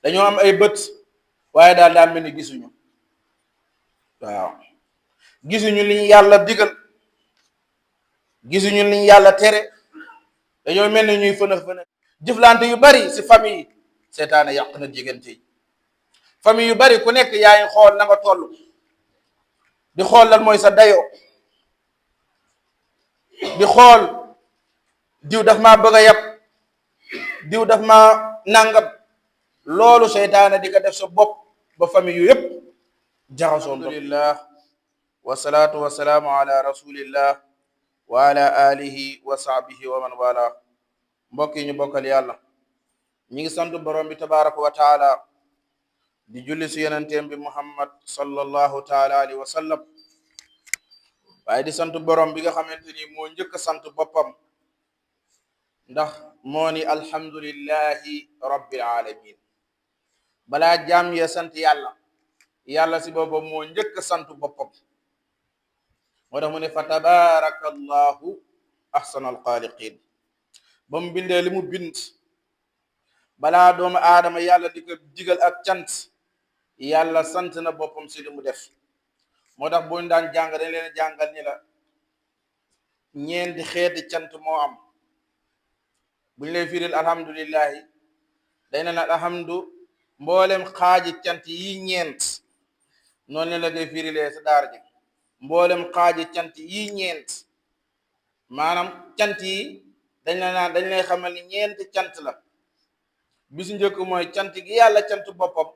dañoo am ay bët waaye daal daa mel ni gisuñu. waaw gisuñu liñ yàlla digal, gisuñu liñ yàlla tere, dañoo mel ni ñuy fënax fënax. jëflante yu bari si famille yi seetaane yàq na diggante yi. famille yu bari ku nekk yaa ngi xool na nga toll, di xool lan mooy sa dayoo, di xool diw daf maa bëgg a yab, diw daf maa nangam. loolu seytaane di ko def sa bopp ba famille yu yépp jaxasoo. alhamdulillah wasalaatu wasalaamu ala rasulillah wa ala alihi wa sahbihi wa man wala. mbokk yi ñu bokkal yàlla, ñi ngi sant borom bi tabaraka wa taala di julli si yonenteem bi muhammad sallallahu taala alayhi wa sallam. waaye di sant borom bi nga xamante ni moo njëkk a sant boppam, ndax moo ni alhamdulillahi rabbil alamin. balaa jaam yee sant yàlla, yàlla si boppam moo njëkk a sant boppam. moo tax mu ne fa tabarakallahu ahsanal xaaliqin. ba mu bindee li mu bind, balaa doomu aadama yàlla di ko digal ak cant, yàlla sant na boppam si li mu def. moo tax boo ñu daan jàng dañ leen jàngal ni la ñeenti xeeti cant moo am. bu ñu lay firil alhamdulillahi dañ ne la alhamdu mboolem xaaji cant yi ñeent, noonu la ngay firilee sa daara ji. mboolem xaaji cant yi ñeent, maanaam cant yi dañ la naan dañ lay xamal ni ñeenti cant la. bi su njëkk mooy cant gi yàlla cant boppam,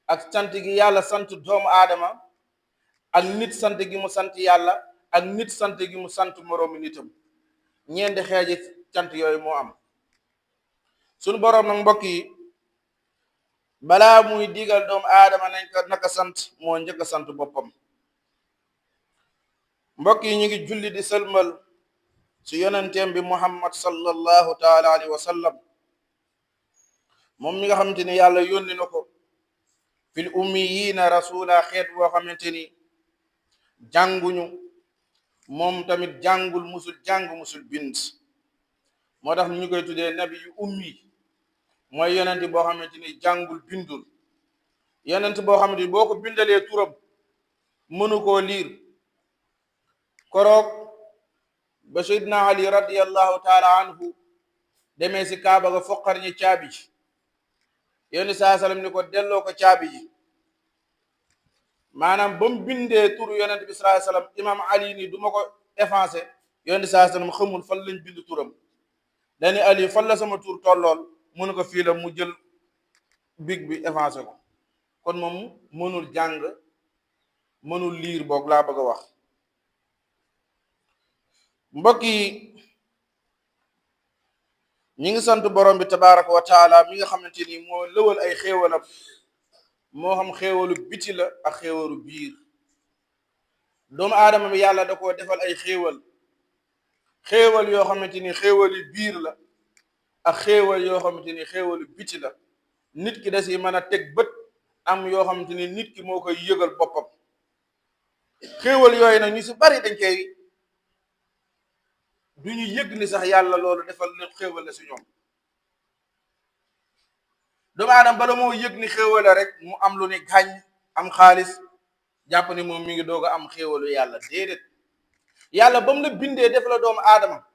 ak cant gi yàlla sant doomu aadama, ak nit sant gi mu sant yàlla, ak nit sant gi mu sant moroomi nitam. ñeenti xeeji cant yooyu moo am. sunu boroom nag mbokk yi, balaa muy digal doomu aadama nañ ko naka sant, moo njëkk a sant boppam. mbokk yi ñu ngi julli di sëlmal ci yonenteem bi muhammad sallallahu taala alayhi wa sallam, moom mi nga xamante ni yàlla yónni na ko fil ummiyina rasula, xeet boo xamante ni jànguñu, moom tamit jàngul, musul jàng, musul bind. moo tax ñu koy tuddee nabi yu ummi, mooy yonent boo xamante ni jàngul, bindul. yonent boo xamante ni boo ko bindalee turam mënu koo liir. koroog ba Seydina Ali radiyallahu taala anhu demee si kaaba ga foqar ñi caabi ji, yónni saa sallam ni ko delloo ko caabi ji. maanaam ba mu bindee turu yonent bi sallallahu alayhi wasallam, imam Ali ni duma ko effacé. yónni saa sallam xamul fan lañ bind turam, dani Ali fan la sama tur tollool, mënu ko fii la, mu jël big bi effacé ko. kon moom mënul jàng, mënul liir, boog laa bëgg a wax. mbokk yi ñi ngi sant borom bi tabaraka wa taala mi nga xamante ni moo lëwal ay xéewalam, moo xam xéewalu biti la ak xéewalu biir. doomu aadama bi yàlla da koo defal ay xéewal yoo xamante ni xéewali biir la, ak xéewal yoo xamante ni xéewalu biti la. nit ki da si mën a teg bët, am yoo xamante ni nit ki moo koy yëgal boppam. xéewal yooyu nag ñu si bari dañ koy du ñu yëg ni sax yàlla loolu defal leen xéewal la si ñoom. doomu aadama bala moo yëg ni xéewal la rek mu am lu ni gàññ, am xaalis, jàpp ni moom mi ngi doog a am xéewalu yàlla. déedéet, yàlla ba mu la bindee def la doomu aadama,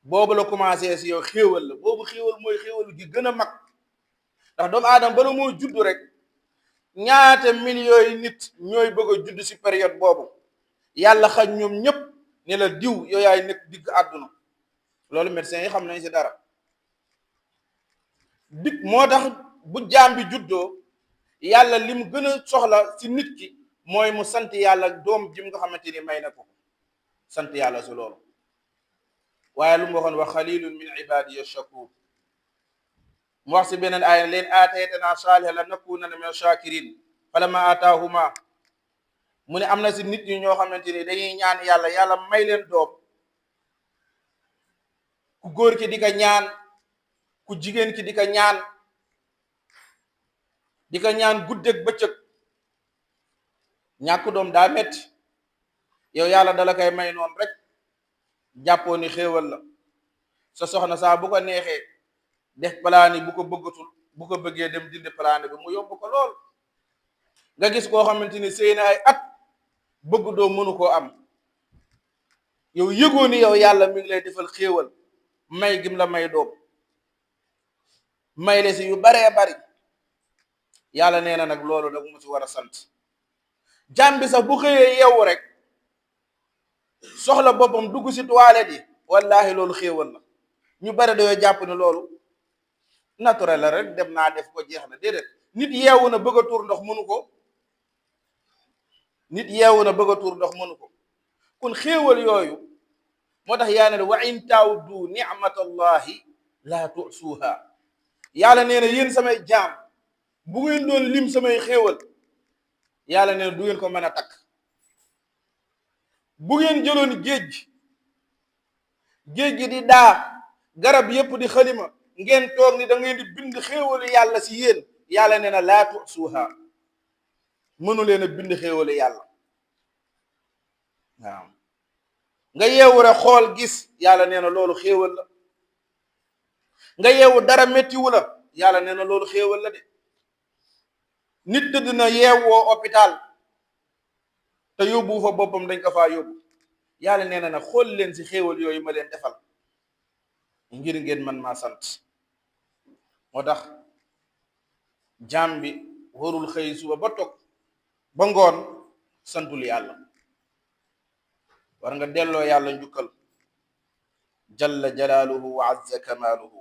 boobu la commencé si yow xéewal la. boobu xéewal mooy xéewalu gi gën a mag, ndax doomu aadama bala moo judd rek ñaata millions yi nit ñooy bëgg a judd si période boobu. yàlla xañ ñoom ñëpp ne la diw yow yaay nekk digg àdduna. loolu médecins yi xam nañ si dara. dig moo tax bu jaam bi juddoo, yàlla li mu gën a soxla si nit ki mooy mu sant yàlla doom ji nga xamante ni may na ko, sant yàlla si loolu. waaye lu mu waxoon wa xalilun min ibadiya shakur. mu wax si beneen aaya leen aataytanaa saaliha la nakunanna min shakirin falamma ataahuma. mu ne am na si nit ñi ñoo xamante ni dañuy ñaan yàlla, yàlla may leen doom, ku góor ki di ko ñaan, ku jigéen ki di ko ñaan, guddeeg bëccëg. ñàkk doom daa metti, yow yàlla dala koy may noonu rek, jàppoo ni xéewal la. sa soxna saa bu ko neexee def palaani bu ko bëggatul bu ko bëggee dem dindi palaani bi mu yomb ko lool. nga gis koo xamante ni sëy na ay at bëgg doom mënu koo am, yow yëgoo ni yow yàlla mi ngi lay defal xéewal may gim la may doom, may la si yu baree bari. yàlla nee na nag loolu nag mu ci war a sant. jaam bi sax bu xëyee yeewu rek soxla boppam dugg si toilette yi, wallahi loolu xéewal la. ñu bari dañoo jàpp ne loolu naturel la rek, dem naa def ko jeex na. déedéet, nit yeewu na bëgg a tuur ndox mënu ko. nit yeewu na bëgg a tuur ndox mënu ko. kon xéewal yooyu moo tax yàlla ne wa in ta'uddu ni'matallahi la tu'suha. yàlla nee na yéen samay jaam bu ngeen doon lim samay xéewal, yàlla nee na du ngeen ko mën a takk. bu ngeen jëloon géej gi di daa, garab yépp di xalima, ngeen toog ni da ngeen di bind xéewalu yàlla si yéen, yàlla nee na laa tu'suha, mënu leen a bind xéewalu yàlla. waaw nga yeewu rek xool gis, yàlla nee na loolu xéewal la. nga yeewu dara méttiwu la, yàlla nee na loolu xéewal la de. nit tëdd na yeewoo hôpital te yóbbu fa boppam, dañ ko faa yóbbu, yàlla nee na nag xool leen si xéewal yooyu ma leen defal ngir ngeen man maa sant. moo tax jaam bi warul xëy suba ba toog ba ngoon santul yàlla. war nga delloo yàlla njukkal, jalla jalaaluhu wa azza kamaaluhu.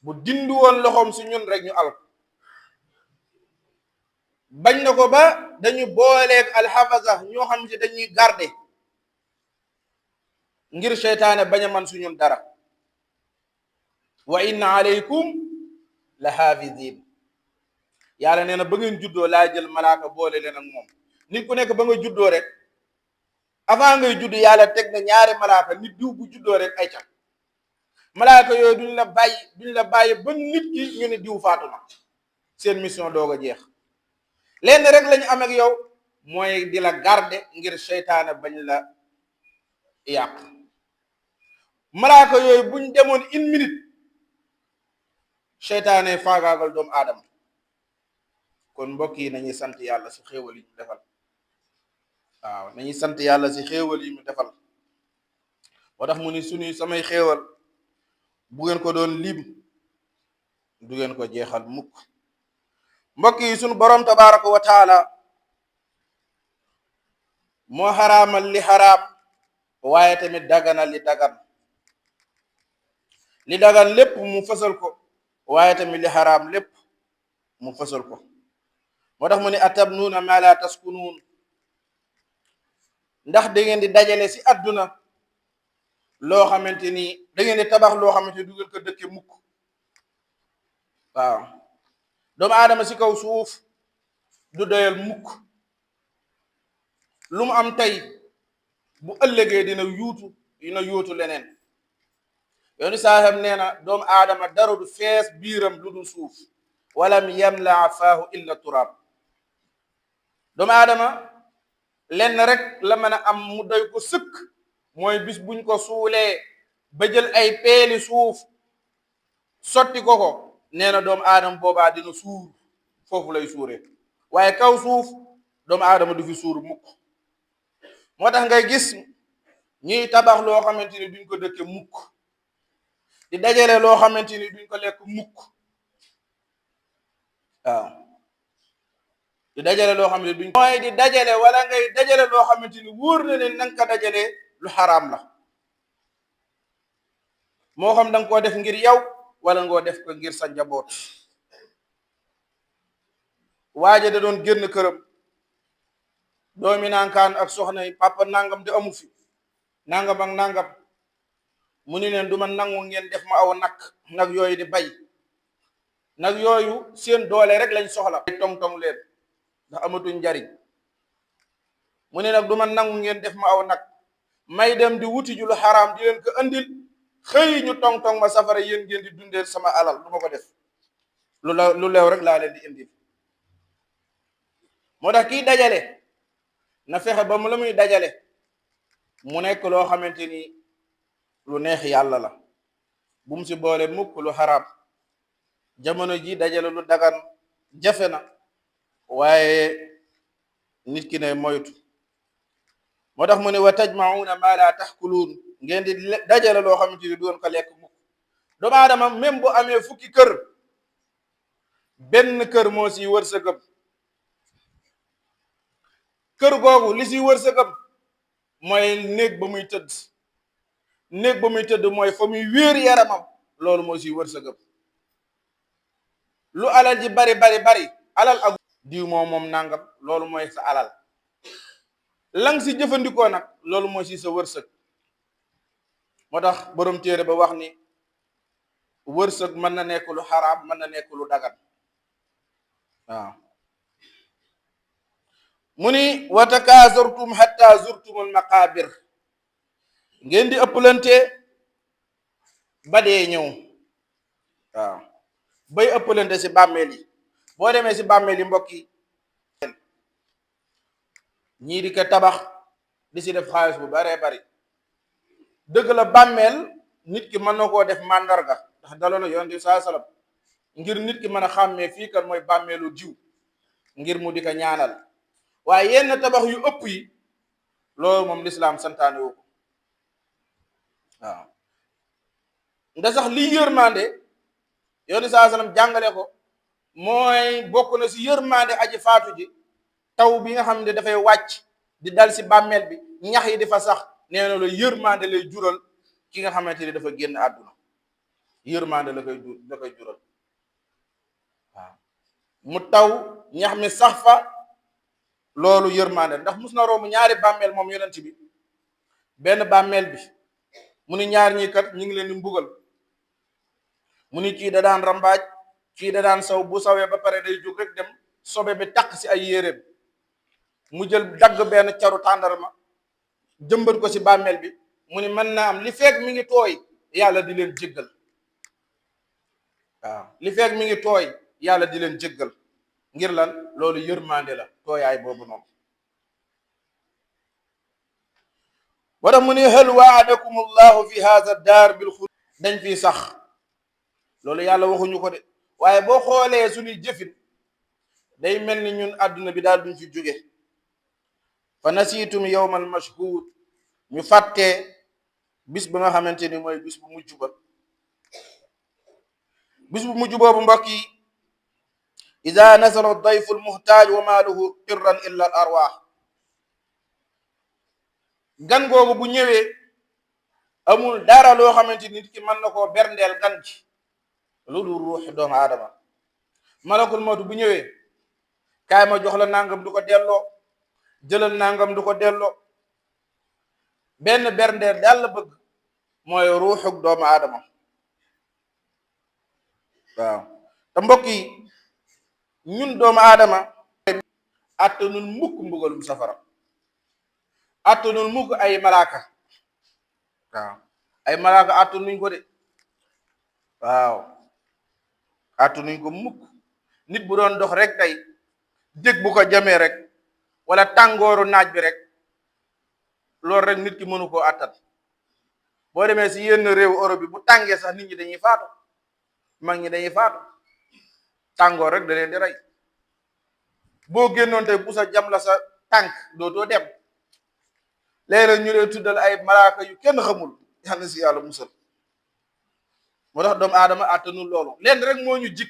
bu dindi woon loxoom si ñun rek ñu al. bañ na ko ba dañu booleeg alxafaza, ñoo xam ne dañuy garde ngir seytaane bañ a man su ñun dara. wa inna alaykum la xaafidin. yàlla nee na ba ngeen juddoo laa jël malaaka boole leen ak moom. nit ku nekk ba nga juddoo rek, avant ngay judd yàlla teg na ñaari malaaka. nit diw bu juddoo rek ay ca malaaka yooyu duñ la bàyyi ba nit ki ñu ne diw faatu na, seen mission doog a jeex. lenn rek lañu am ak yow mooy di la garde ngir seytaane bañ la yàq. malaaka yooyu buñ demoon une minute, seytaane faagaagal doomu aadama. kon mbokk yi nañuy sant yàlla si xéewal yi ñu defal. waaw nañuy sant yàlla si xéewal yi mu defal. moo tax mu ni suñuy samay xéewal bu ngeen ko doon lim du ngeen ko jeexal mukk. mbokk yi suñu boroom tabaraka wa taala moo xaraamal li xaraam, waaye tamit daganal li dagan. li dagan lépp mu fasal ko, waaye tamit li xaraam lépp mu fasal ko. moo tax mu ne atabnuuna ma la taskunuun. ndax da ngeen di dajale si àdduna loo xamante ni, da ngeen di tabax loo xamante ni du ngeen ko dëkke mukk. waaw doomu aadama si kaw suuf du doyal mukk. lu mu am tey bu ëllëgee dina yuutu leneen. yoonu saaham nee na doomu aadama dara du fees biiram lu dul suuf. walam yamla faahu illa turab. doomu aadama lenn rek la mën a am mu doy ko sëkk, mooy bis buñ ko suulee ba jël ay peeli suuf sotti ko nee na doomu aadama boobaa dina suur, foofu lay suuree. waaye kaw suuf doomu aadama du fi suur mukk. moo tax ngay gis ñuy tabax loo xamante ni duñ ko dëkke mukk, di dajale loo xamante ni duñ ko lekk mukk. waaw di dajale loo xam ne duñ mooy di dajale, wala ngay dajale loo xamante ni wóor na ne nanga ko dajale lu xaraam la. moo xam danga koo def ngir yow wala ngoo def ko ngir sa njaboot. waaja da doon génn këram, doomi nankaan ak soxna yi, papa nangam di amu fi, nangam ak nangam. mu ni leen du ma nangu ngeen def ma aw nag yooyu di bay. nag yooyu seen doole rek lañ soxla, tong-tong leen ndax amatuñ njariñ. mu ne nag du ma nangu ngeen def ma aw nag may dem di wuti ju lu xaraam di leen ko andil, xëy ñu tong-tong ma safara, yéen ngeen di dundee sama alal. du ma ko def, lu leew rek laa leen di indil. moo tax kii dajale na fexe ba mu la muy dajale mu nekk loo xamante ni lu neex yàlla la. bu mu si boole mukk lu xaraam. jamono ji dajale lu dagan jafe na waaye nit ki ne moytu moo tax mu ne wa tajmauna ma la taxkuluun ngeen di dajale loo xamante ni doon ko lekk mukk doomu aadama même bu amee fukki kër benn kër moo siy wërsëgam kër googu li siy wërsëgam mooy néeg ba muy tëdd néeg ba muy tëdd mooy fa muy wéer yaramam loolu moo siy wërsëgam lu alal ji bari alal ak diw moom nangam loolu mooy sa alal lang si jëfandikoo nag loolu mooy si sa wërsëg moo tax borom téere ba wax ni wërsëg mën na nekk lu xaraam mën na nekk lu dagan waaw mu ni wa takaasartum hatta zurtumul maqaabir ngeen di ëppalante ba dee ñëw waaw bay ëppalante si bàmmeel yi boo demee si bàmmeel yi mbokk yi ñii di ko tabax di si def xaalis bu baree bari dëgg la bàmmeel nit ki mën na koo def màndarga ndax daloo na yonent bi sallallahu alayhi wasallam ngir nit ki mën a xàmmee fii kat mooy bàmmeelu diw ngir mu di ko ñaanal waaye yenn tabax yu ëpp yi loolu moom lislaam santaane woo ko waaw nda sax li yërmande yonent bi sallallahu alayhi wasallam jàngale ko mooy bokk na si yërmande aji faatu ji taw bi nga xam ne dafay wàcc di dal si bàmmeel bi ñax yi di fa sax nee na la yërmande lay jural ki nga xamante ni dafa génn àdduna yërmande la koy jural waaw mu taw ñax mi sax fa loolu yërmande ndax mus na romb ñaari bàmmeel moom yonent bi benn bàmmeel bi mu ni ñaar ñii kat ñu ngi leen di mbugal mu ni kii da daan rambaaj kii da daan saw bu sawee ba pare day jóg rek dem sobe bi taq si ay yéreem mu jël dagg benn caru tàndarma jëmbat ko si bàmmeel bi mu ni mën naa am li fekk mi ngi tooy yàlla di leen jéggal waaw li fekk mi ngi tooy yàlla di leen jéggal ngir lan loolu yërmande la tooyaay boobu noonu wala mu ni hal waadakum allahu fi hadha daar bil xul dañ fii sax loolu yàlla waxuñu ko de waaye boo xoolee suñuy jëfin day mel ni ñun àdduna bi daal duñ fi jóge fa nasiitum yawmal mashhuud ñu fàttee bis ba nga xamante ni mooy bis bu mujj ba bis bu mujj boobu mbokk yi ida nasala dayfu almuhtaaj wa maaluhu qirran illa al arwaax gan googu bu ñëwee amul dara loo xamante nit ki mën na koo berndeel gan ci lu dul ruuxi doomu aadama malakul mawtu bu ñëwee kaay ma jox la nangam du ko delloo jëlal nangam du ko delloo benn berndeel daal la bëgg mooy ruuxug doomu aadama waaw te mbokk yi ñun doomu aadama attanul mukk mbugalum safara attanul mukk ay malaaka waaw ay malaaka attanuñ ko de waaw attanuñ ko mukk nit bu doon dox rek tey dég bu ko jamee rek wala tàngooru naaj bi rek loolu rek nit ki mënu koo attan boo demee si yenn réew Europe bi bu tàngee sax nit ñi dañuy faatu mag ñi dañuy faatu tàngoor rek da leen di rey boo génnoon tey bu sa jam la sa tànk dootoo dem léeg-léeg ñu leen tuddal ay malaaka yu kenn xamul yàlla si yàlla musal moo tax doomu aadama àttanul loolu leen rek moo ñu jig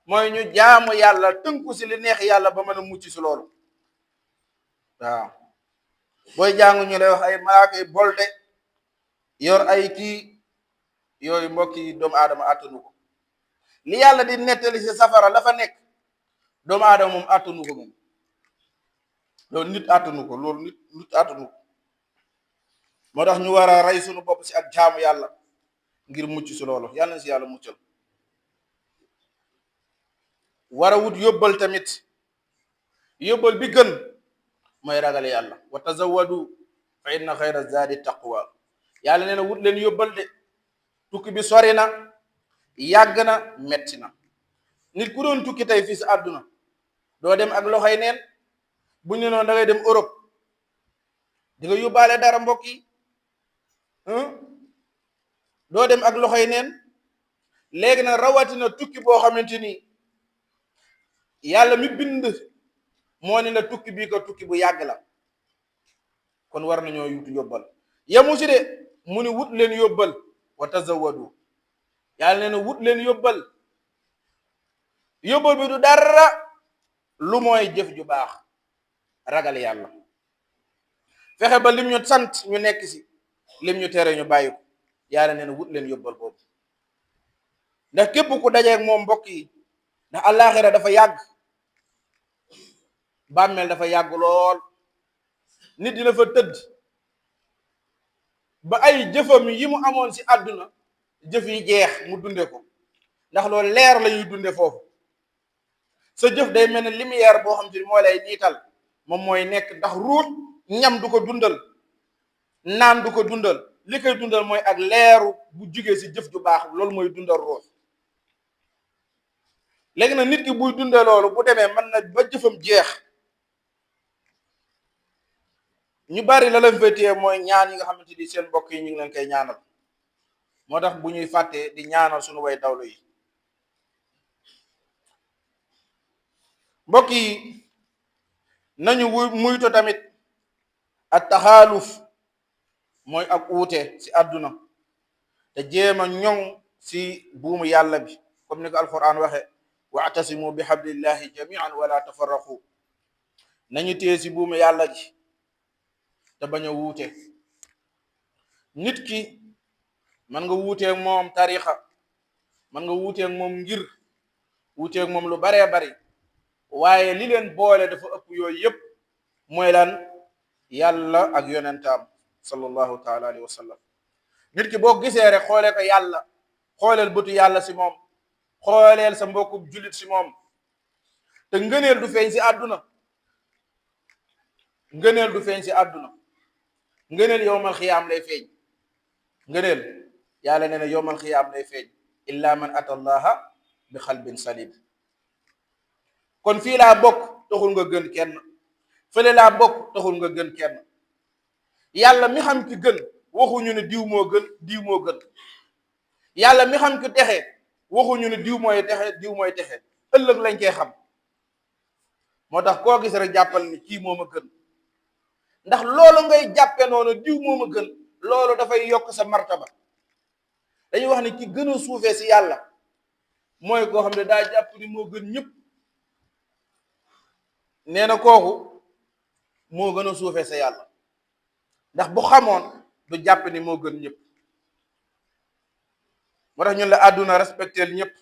mooy ñu jaamu yàlla tënku si li neex yàlla ba mën a mucc si loolu waaw booy jàngu ñu lay wax ay malaaka yi bolde yor ay kii yooyu mbokk yi doomu aadama àttanu ko li yàlla di nettali si safara la fa nekk doomu aadama moom àttanu ko moom loolu nit àttanu ko loolu nit àttanu ko moo tax ñu war a rey suñu bopp si ak jaamu yàlla ngir mucc si loolu yàlla na si yàlla muccal war a wut yóbbal tamit yóbbal bi gën mooy ragal yàlla wa tazawwadu fa inna xayra zaadi taqwa yàlla nee na wut leen yóbbal de tukki bi sori na yàgg na metti na nit ku doon tukki tey fii si àdduna doo dem ak loxoy neen bu ñu noonu da ngay dem Europe di nga yóbbaale dara mbokk yi doo dem ak loxoy neen léegi nag rawatina tukki boo xamante ni yàlla mi bind moo ni la tukki bii ko tukki bu yàgg la kon war nañoo yutu yóbbal yamu si de mu ni wut leen yóbbal wa tazawadu yàlla nee na wut leen yóbbal yóbbal bi du dara lu mooy jëf ju baax ragal yàlla fexe ba lim ñu sant ñu nekk si lim ñu tere ñu bàyyi ko yàlla nee na wut leen yóbbal boobu ndax képp ku dajeeg moom mbokk yi ndax àllaaxira dafa yàgg bàmmeel dafa yàgg lool nit dina fa tëdd ba ay jëfam yi mu amoon si àdduna jëf yi jeex mu dunde ko ndax loolu leer la ñuy dunde foofu sa jëf day mel ne lumière boo xam te ni moo lay niital moom mooy nekk ndax ruut ñam du ko dundal naan du ko dundal li koy dundal mooy ak leeru bu jugee si jëf ju baax loolu mooy dundal ruut léegi nag nit ki buy dundee loolu bu demee mën na ba jëfam jeex ñu bari la leen féetee mooy ñaan yi nga xamante ni seen mbokk yi ñu ngi leen koy ñaanal moo tax bu ñuy fàttee di ñaanal suñu way dawlu yi mbokk yi nañu muytu tamit ak taxaaluf mooy ak uute si àdduna te jéem a ñoŋ si buumu yàlla bi comme ni ko alquran waxe wa'tasimu bi hablillahi jami'an wala tafarraqu nañu téye si buumu yàlla gi te bañ a wuute nit ki man nga wuuteeg moom tarixa man nga wuuteeg moom ngir wuuteeg moom lu baree bari waaye li leen boole dafa ëpp yooyu yëpp mooy lan yàlla ak yonentaam sallallahu taala alayhi wa sallam nit ki boo gisee rek xoolee ko yàlla xooleel bëtu yàlla si moom xooleel sa mbokku jullit si moom te ngëneel du feeñ si àdduna ngëneel du feeñ si àdduna ngëneel yowmal xiyaam lay feeñ ngëneel yàlla nee na yowmal xiyaam lay feeñ illa man ata allaha bi xalbin salim kon fii laa bokk taxul nga gën kenn fële laa bokk taxul nga gën kenn yàlla mi xam ki gën waxuñu ne diw moo gën diw moo gën yàlla mi xam ki texe waxuñu ne diw mooy texe diw mooy texe ëllëg lañ koy xam moo tax koo gis rek jàppal ni kii moo ma gën ndax loolu ngay jàppe noonu diw moo ma gën loolu dafay yokk sa martaba dañuy wax ni ki gën a suufee si yàlla mooy koo xam ne daa jàpp ni moo gën ñëpp nee na kooku moo gën a suufee sa yàlla ndax bu xamoon du jàpp ni moo gën ñëpp moo tax ñun la àdduna respecté ñëpp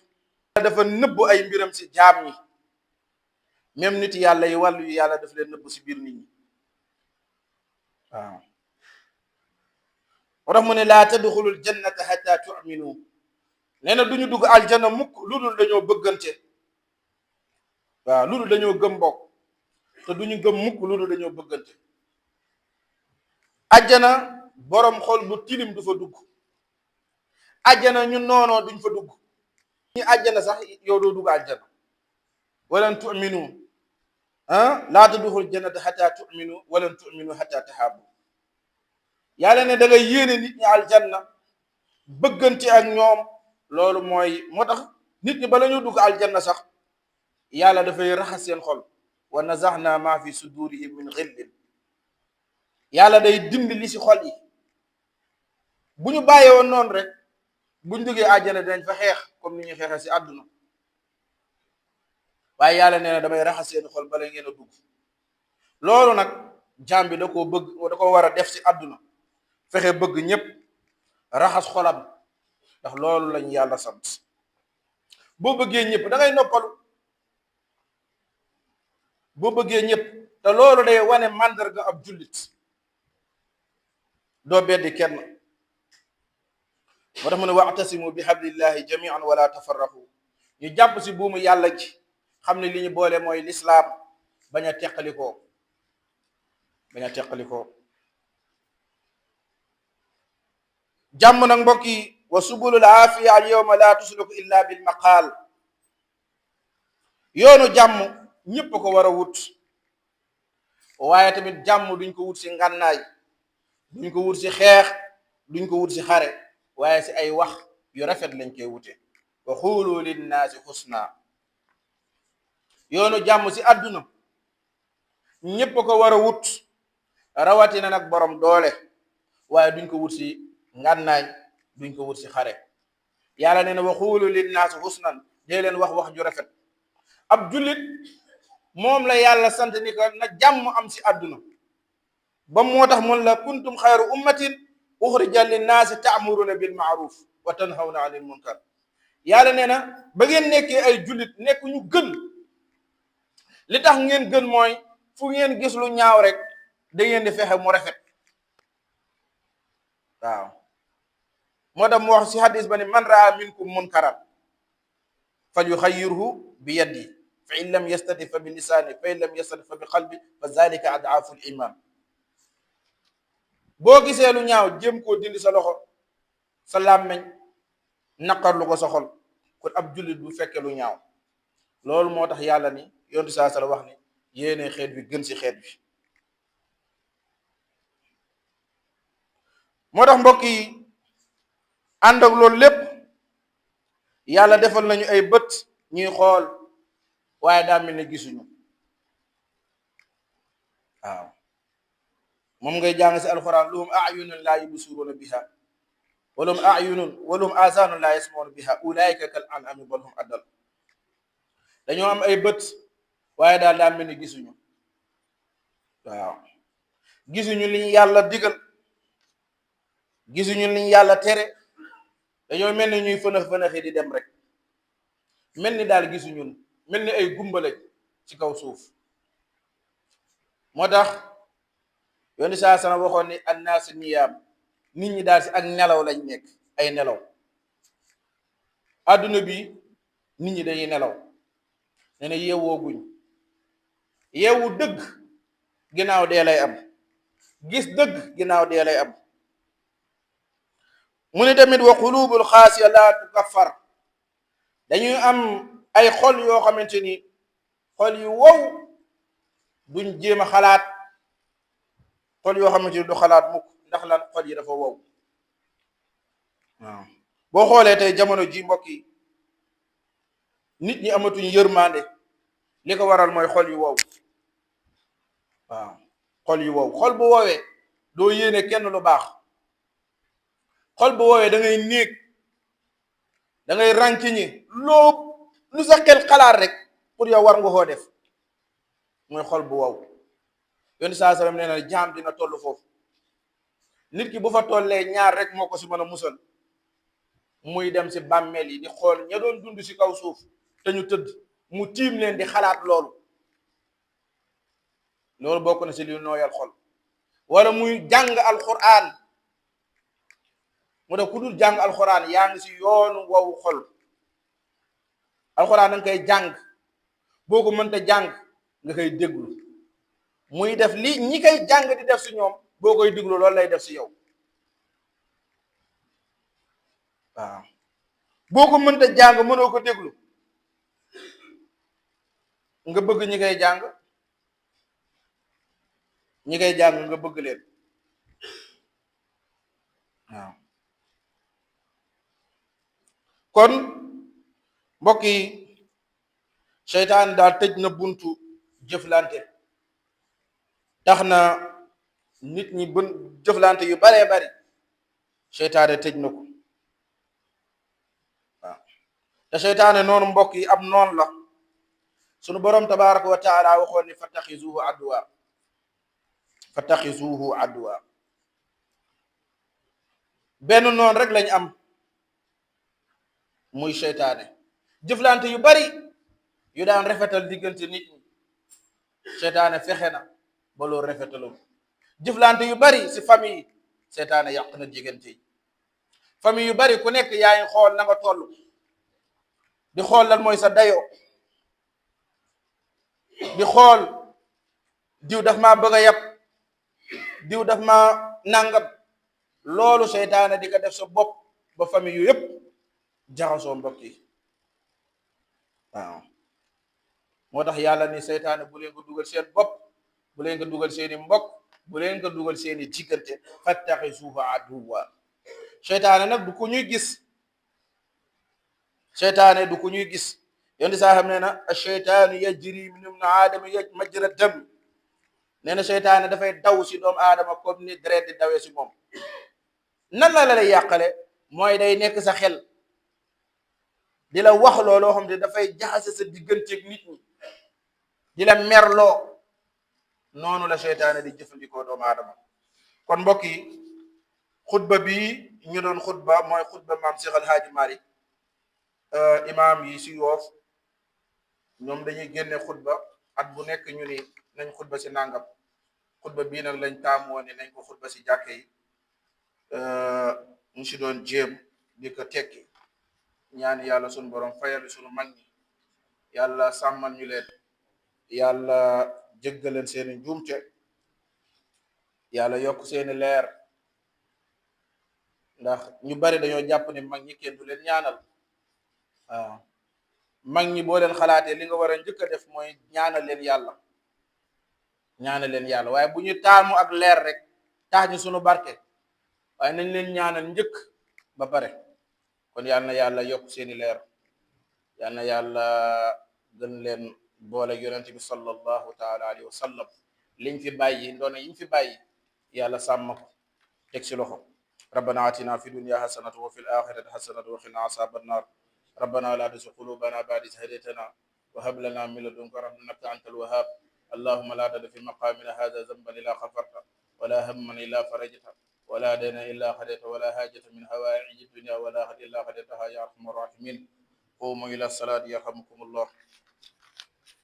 dafa nëbb ay mbiram si jaam ñi même nit yàlla yi wàllu yu yàlla daf leen nëbb si biir nit ñi waaw moo tax mu ne laa tadxulul jannata hatta tu'minu nee na du ñu dugg aljanna mukk lu dul dañoo bëggante waaw lu dul dañoo gëm bokk te du ñu gëm mukk lu dul dañoo bëggante ajjana borom xol bu tilim du fa dugg ajjana ñu noonoo duñ fa dugg ñu ajjana sax yow doo dugg ajjana walan tu'minu laa tadxulul jannata hatta tu'minu walan tu'minu hatta tahabu yàlla ne da ngay yéene nit ñi aljanna bëggante ak ñoom loolu mooy moo tax nit ñi bala ñu dugg aljanna sax yàlla dafay raxas seen xol wa nazaxna ma fi sudurihim min xillin yàlla day dindi li si xol yi bu ñu bàyyee woon noonu rek buñ duggee aljanna dinañ fa xeex comme ni ñuy xeexee si àdduna waaye yàlla nee na damay raxas seen xol bala ngeen a dugg loolu nag jaam bi da koo bëgg da ko war a def si àdduna fexe bëgg ñëpp raxas xolam ndax loolu lañ yàlla sant boo bëggee ñëpp da ngay noppalu boo bëggee ñëpp te loolu day wane màndarga ab jullit doo beddi kenn moo tax mu ne wa'tasimu bi hablillahi jami'an wala tafarraqu ñu jàpp si buumu yàlla gi xam ne li ñu boole mooy lislaam bañ a teqalikoo jàmm nag mbokk yi wa subulul aafiya al yawma la tusluku illa bil maqaal yoonu jàmm ñëpp ko war a wut waaye tamit jàmm duñ ko wut si ngànnaay duñ ko wut si xeex duñ ko wut si xare waaye si ay wax yu rafet lañ koy wute wa xuulu linnaasi xusna. yoonu jàmm si àdduna ñépp ko war a wut, rawatina nag borom doole, waaye duñ ko wut si ngànnaay, duñ ko wut si xare. yàlla nee na wa xuulu linnaasi xusnan, dee leen wax ju rafet. ab jullit moom la yàlla sant ni ko na jàmm am si àdduna, ba moo tax mun la kuntum xayru ummatin uxrijat linnaasi taamuruna bil maaruf wa tanhawna anil munkar. yàlla nee na ba ngeen nekkee ay jullit nekk ñu gën, li tax ngeen gën mooy fu ngeen gis lu ñaaw rek da ngeen di fexe mu rafet. waaw moo tax mu wax si hadis ba ni man raa minkum munkaran fal yuxayyirhu bi yadi fa in lam yastati fa bi lisaani fa in lam yastati fa bi qalbi fa zalika adaafu l iman. boo gisee lu ñaaw jéem koo dindi sa loxo, sa làmmeñ naqarlu ko sa xol, kon ab jullit du fekke lu ñaaw. loolu moo tax yàlla ni yontu saa sala wax ni yéene xeet bi gën si xeet bi. moo tax mbokk yi ànd ak loolu lépp yàlla defal nañu ay bët ñuy xool, waaye daa mel ne gisuñu. waaw moom ngay jàng si alxuraan lahum ayunun laa yubsiruuna biha wa lahum ayunun wa lahum azaanun laa yasmauna biha ulaika kal an'ami bal hum adal. dañoo am ay bët waaye daal daa mel ni gisuñu. waaw gisuñu liñ yàlla digal, gisuñu liñ yàlla tere, dañoo mel ni ñuy fënax fënaxi di dem rek, mel ni daal gisuñu, mel ni ay gumba lañ ci kaw suuf. moo tax yooni saa sana waxoon ni annaas niyaam, nit ñi daal si ak nelaw lañ nekk, ay nelaw. adduna bi nit ñi dañuy nelaw, nee na yeewoo guñ. yeewu dëgg ginnaaw dee lay am, gis dëgg ginnaaw dee lay am. mu ne tamit wa qulubul xaasiya laa tukaffar, dañuy am ay xol yoo xamante ni xol yu wow, duñ jéem a xalaat. xol yoo xamante ni du xalaat mukk, ndax lan xol yi dafa wow. waaw boo xoolee tey jamono ji mbokk yi, nit ñi amatuñ yërmande, li ko waral mooy xol yu wow. waaw xol yu wow, xol bu woowee doo yéene kenn lu baax. xol bu woowee da ngay néeg, da ngay rànkiñi loo lu sa xel xalaat rek pour yow war nga koo def, mooy xol bu wow. yonent saa sallam nee na jaam dina toll foofu, nit ki bu fa tollee ñaar rek moo ko si mën a musal, muy dem si bàmmeel yi di xool ña doon dund si kaw suuf te ñu tëdd, mu tiim leen di xalaat loolu bokk na si li nooyal xol. wala muy jàng alquran, mu def ku dul jàng alquran yaa ngi si yoonu wow xol. alquran da nga koy jàng, boo ko mënta jàng nga koy déglu muy def li ñi koy jàng di def si ñoom, boo koy déglu loolu lay def si yow. waaw boo ko mënta jàng, mënoo ko déglu, nga bëgg ñi koy jàng, ñi koy jàng nga bëgg leen. waaw kon mbokk yi, seytaan daal tëj na buntu jëflante, tax na nit ñi bën jëflante yu baree bari seytaane tëj na ko. waaw te seytaane noonu mbokk yi ab noon la. sunu borom tabaraka wa taala waxoon ni fattaxizuhu adwa, fattaxizuhu adwa. benn noon rek lañ am, muy seytaane. jëflante yu bari yu daan rafetal diggante nit ñi, seytaane fexe na ba loolu rafetalul. jëflante yu bari si famille, seytaane yàq na diggante yi. famille yu bari ku nekk yaa ngi xool na nga toll, di xool lan mooy sa dayoo, di xool diw daf maa bëgg a yab, diw daf maa nangam. loolu seytaane di ko def sa bopp ba famille yu yëpp jaxasoo mbokk yi. waaw moo tax yàlla ni seytaane bu leen ko dugal seen bopp, bu leen ko dugal seeni mbokk, bu leen ko dugal seeni diggante. fattaxisuuhu aduwwa. seytaane nag du ko ñuy gis, seytaane du ku ñuy gis yondi saa xam ne na ash-shaytaanu yajri min ibni aadama majra dam nee na seytaane dafay daw si doomu aadama comme ni deret di dawee si moom nan la lay yàqale mooy day nekk sa xel di la wax looloo xam ne dafay jaxase sa digganteeg nit ñi di la merloo noonu la seytaane di jëfandikoo doomu aadama kon mbokk yi xutba bi ñu doon xutba mooy xutba maam Cheikh El Hadji Malick imaam yi si Yoof ñoom dañuy génne xutba at bu nekk ñu ni nañ xutba si nangam xutba bii nag lañ taamoo ne nañ ko xutba si jàkke yi ñu si doon jéem di ko tekki ñaan yàlla sunu borom fayal sunu mag ñi yàlla sàmmal ñu leen yàlla jéggaleen seeni njuumte yàlla yokk seeni leer ndax ñu bari dañoo jàpp ne mag ñi kenn du leen ñaanal waaw mag ñi boo leen xalaatee li nga war a njëkk a def mooy ñaanal leen yàlla waaye bu ñu taamu ak leer rek tax ñu sunu barke waaye nañ leen ñaanal njëkk ba pare kon yal na yàlla yokk seeni leer yal na yàlla gën leen boole yonent bi sallallahu taala alayhi wa sallam liñ fi bàyyi ndoona yiñ fi bàyyi yàlla sàmm ko teg si loxo rabbana atina fi dunya hasanatan wa fil akhirati hasanatan wa qina azaban nar rabbana la tuzigh qulubana ba'da idh hadaytana wa hab lana min ladunka rahmatan innaka antal wahhab اللهم لا تدع في مقامنا هذا ذنبا الا غفرته ولا هما الا فرجته ولا دينا الا قضيته ولا حاجة من هوائج الدنيا ولا احد الا قضيتها يا ارحم الراحمين قوموا الى الصلاة يرحمكم الله